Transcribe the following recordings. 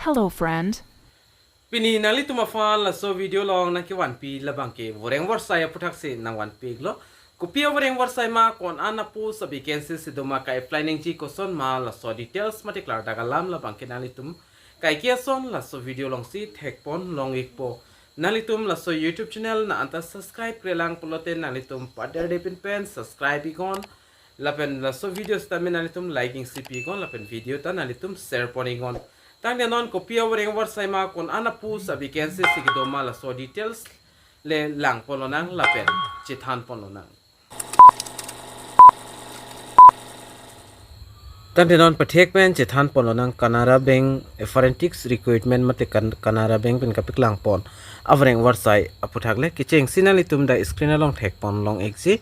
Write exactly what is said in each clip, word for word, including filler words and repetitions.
Hello, friend. Pini nanglitum aphan laso video along nangkevanpi labangke voreng vorsai aputhaksi nangvanpi-iklo. Kopi avoreng vorsai ma, ko-an apost avacancy si doma, ka-apply nangji koson ma, laso details mate klardak alam labangke nanglitum kaike ason laso video alongsi thekpon long-ikpo. Nanglitum laso YouTube channel nang anta subscribe-kre lang pulote nanglitum paderdepin pen subscribe-iknon. Lapen laso video sitame nanglitum like-ing si pi-iknon, lapen video ta nanglitum share pon-iknon. Tangte non kopi avoreng vorsai ma, ko-an apost avacancy si kedoma, laso details le langponlonang lapen chethanponlonang. Tangte non pathek pen chethanponlonang Canara Bank apprentice recruitment mate Can-, Canara Bank pen kapaklangpon avoreng vorsai aputhak le. Kechengsi nanglitum dak screen along thekpon long-ikji.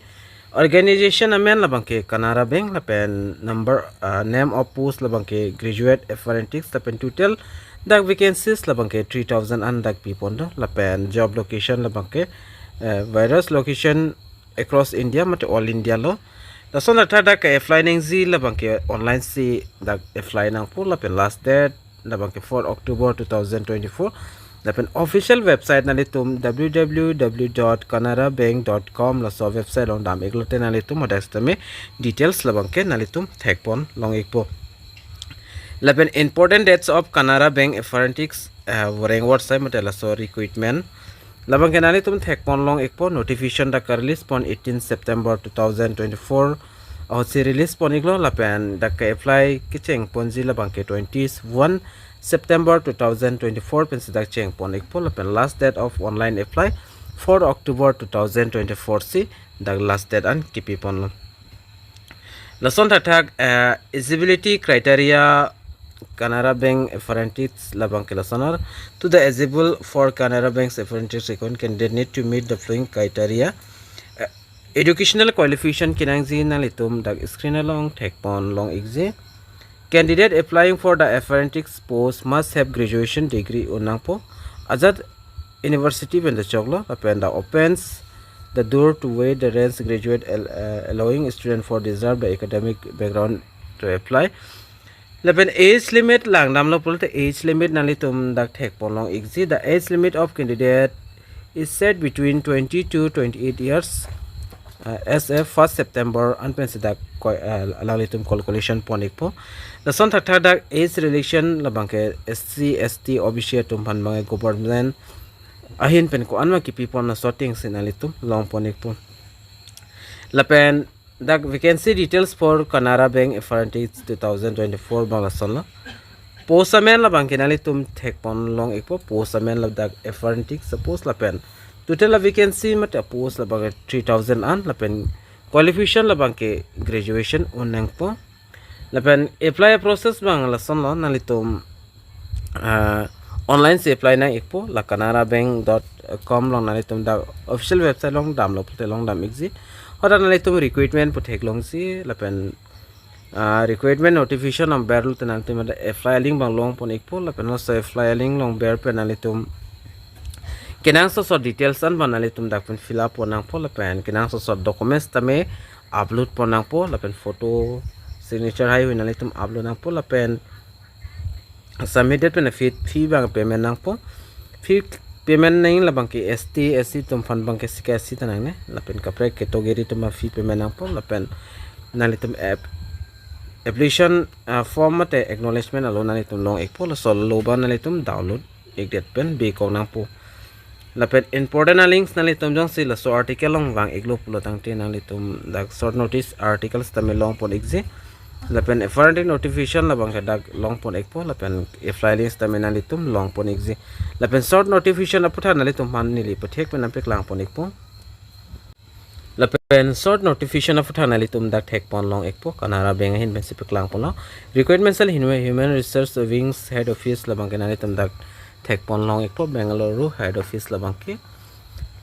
Organization amen labangke Canara Bank, lapen number, ah, name of post labangke graduate apprentice, lapen total dak vacancies labangke three thousand an dak pipon do, lapen job location labangke, eh, various location across India mate all India lo. Lason athak dak ka-apply nangji labangke online si dak apply nangpo, lapen last date labangke four October two thousand twenty-four. Lapen official website nanglitum W W W dot canara bank dot com, laso website along dam-iklote nanglitum hadak sitame details labangke nanglitum thekpon long-ikpo. Lapen important dates of Canara Bank apprentice, eh, voreng vorsai mate laso recruitment labangke nanglitum thekpon long-ikpo. Notification dak ka-release pon eighteen September two thousand twenty-four ahutsi release pon-iklo, lapen dak ka-apply kechengponji labangke twenty-one September two thousand twenty-four pensi dak chengpon-ikpo, lapen last date of online apply four October two thousand twenty-four si dak last date an kipiponlo. Lason athak, eh, eligibility criteria Canara Bank apprentice labangke lasonlo. To the eligible for Canara Bank's apprentice recruitment, candidate need to meet the following criteria. Eh, educational qualification kenangji, nanglitum dak screen along thekpon long-ikji. Candidate applying for the apprentice post must have graduation degree un nangpo. Ajat University pen dachoklo, lapen dak opens the door to wide the range graduate al-, uh, allowing student for deserve the academic background to apply. Lapen age limit langdamlo pulote age limit nanglitum dak thekpon long-ikji. The age limit of candidate is set between twenty to twenty-eight years, uh, as of first September an pensi dak koi-, uh, alanglitum calculation pon-ikpo. Lason athak dak age relaxation labangke S C, S T, O B C atum aphan abangke government ahin pen ko-an ma kipipon, laso atengsi nanglitum longpon-ikpo. Lapen dak vacancy details for Canara Bank apprentice two thousand twenty-four abang lasonlo. Post amen labangke nanglitum thekpon long-ikpo, post amen ladak apprentice post, lapen total avacancy mate post labangke three thousand an, lapen qualification labangke graduation un nangpo. Lapen apply process abang lasonlo, nanglitum, ah, online si apply nang-ikpo, la canara bank dot com along nanglitum dak official website along damlo pulote longdam-ikji. Hadak nanglitum recruitment pu theklongji, lapen, ah, recruitment notification along berlote nanglitum apply link abang longpon-ikpo, lapen laso apply link along ber pen nanglitum kenangsot sot details an abang nanglitum dak pen fill up pon nangpo, lapen kenangsot sot documents tame upload pon nangpo, lapen photo, signature haihui nanglitum upload nangpo, lapen submit det pen fee, fee abang payment nangpo. Fee payment nangji labangke S T, S C atum aphan abangke sika S C ta nangne, lapen kaprek category atum fee payment nangpo, lapen nanglitum app-, application, ah, form mate acknowledgement alo nanglitum long-ikpo, laso alo abang nanglitum download-ik det pen bikok nangpo. Lapen important alinks nanglitum jongsi laso article along vang-iklo pulo tangte nanglitum dak short notice articles tame longpon-ikji. Lapen apparent notification labangke dak longpon-ikpo, lapen apply links tame nanglitum longpon-ikji. Lapen short notification aputhak nanglitum aphan neli pathek pen nangpaklangpon-ikpo. Lapen short notification aputhak nanglitum dak thekpon long-ikpo, Canara Bank ahin pensi paklangponlo. Recruitment cell hinwe Human Resource Wings Head Office labangke nanglitum dak thekpon long-ikpo, Bengaluru Head Office labangke.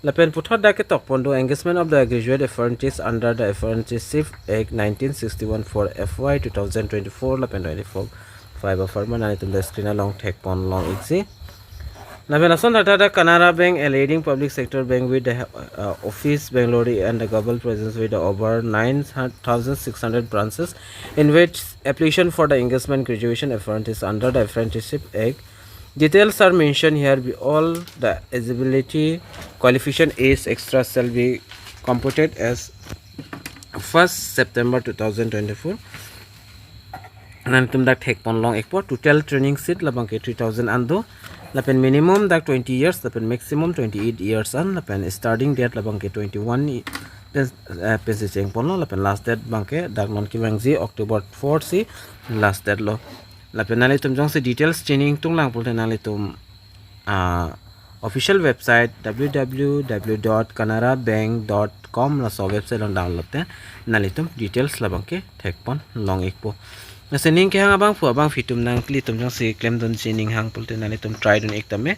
Lapen puthot dak ketokpon do, engagement of the graduate apprentice under the Apprenticeship Act nineteen sixty-one for F Y two thousand twenty-four lapen twenty-four five apharman nanglitum dak screen along thekpon long-ikji. Lapen lason athak dak Canara Bank, a leading public sector bank with the, uh, office Bengaluru and the global presence with over nine thousand six hundred branches, invites application for the engagement graduation apprentice under the Apprenticeship Act Details are mentioned here. Be all the eligibility, qualification, age, extra shall be computed as first September two thousand twenty-four. Nanglitum dak thekpon long-ikpo. Total training seat labangke three thousand an do. Lapen minimum dak twenty years, lapen maximum twenty-eight years an, lapen starting date labangke twenty-one i-, pen, eh, pensi chengponlo, lapen last date abangke dak non kevangji October four si last date lo. Lapen nanglitum jongsi details chini ingtunglang pulote nanglitum, ah, official website w w w dot canara bank dot com laso website along download te nanglitum details labangke thekpon long-ikpo. Lasi ning kehang abangphu abangphi atum nanglitum jongsi klemdunji ning hang pulote nanglitum try dun-ik tame.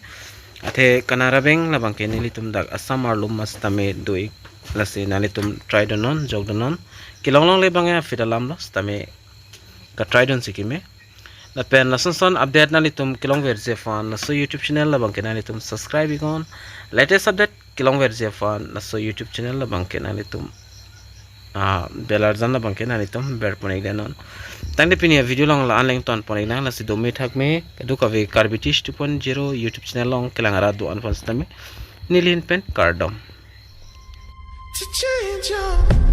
Athe Canara Bank labangke nelitum dak Assam arlo ma sitame do-ik. Lasi nanglitum try dunnon, jok dunnon. Kelong longle abang ya fit alam lo sitame ka try dunsi keme. Lapen lason son update nanglitum kelongverji aphan laso YouTube channel labangke nanglitum subscribe-iknon. Latest update kelongverji aphan laso YouTube channel labangke nanglitum, ah, bell arjan labangke nanglitum berpon-iknon. Tangte pini avideo along la-an le ingtonpon-iknang. Lasi dome thakme kadokave Karbi Tish two point zero YouTube channel along kelang arat do-an aphan sitame neli ahin pen kardom. To change your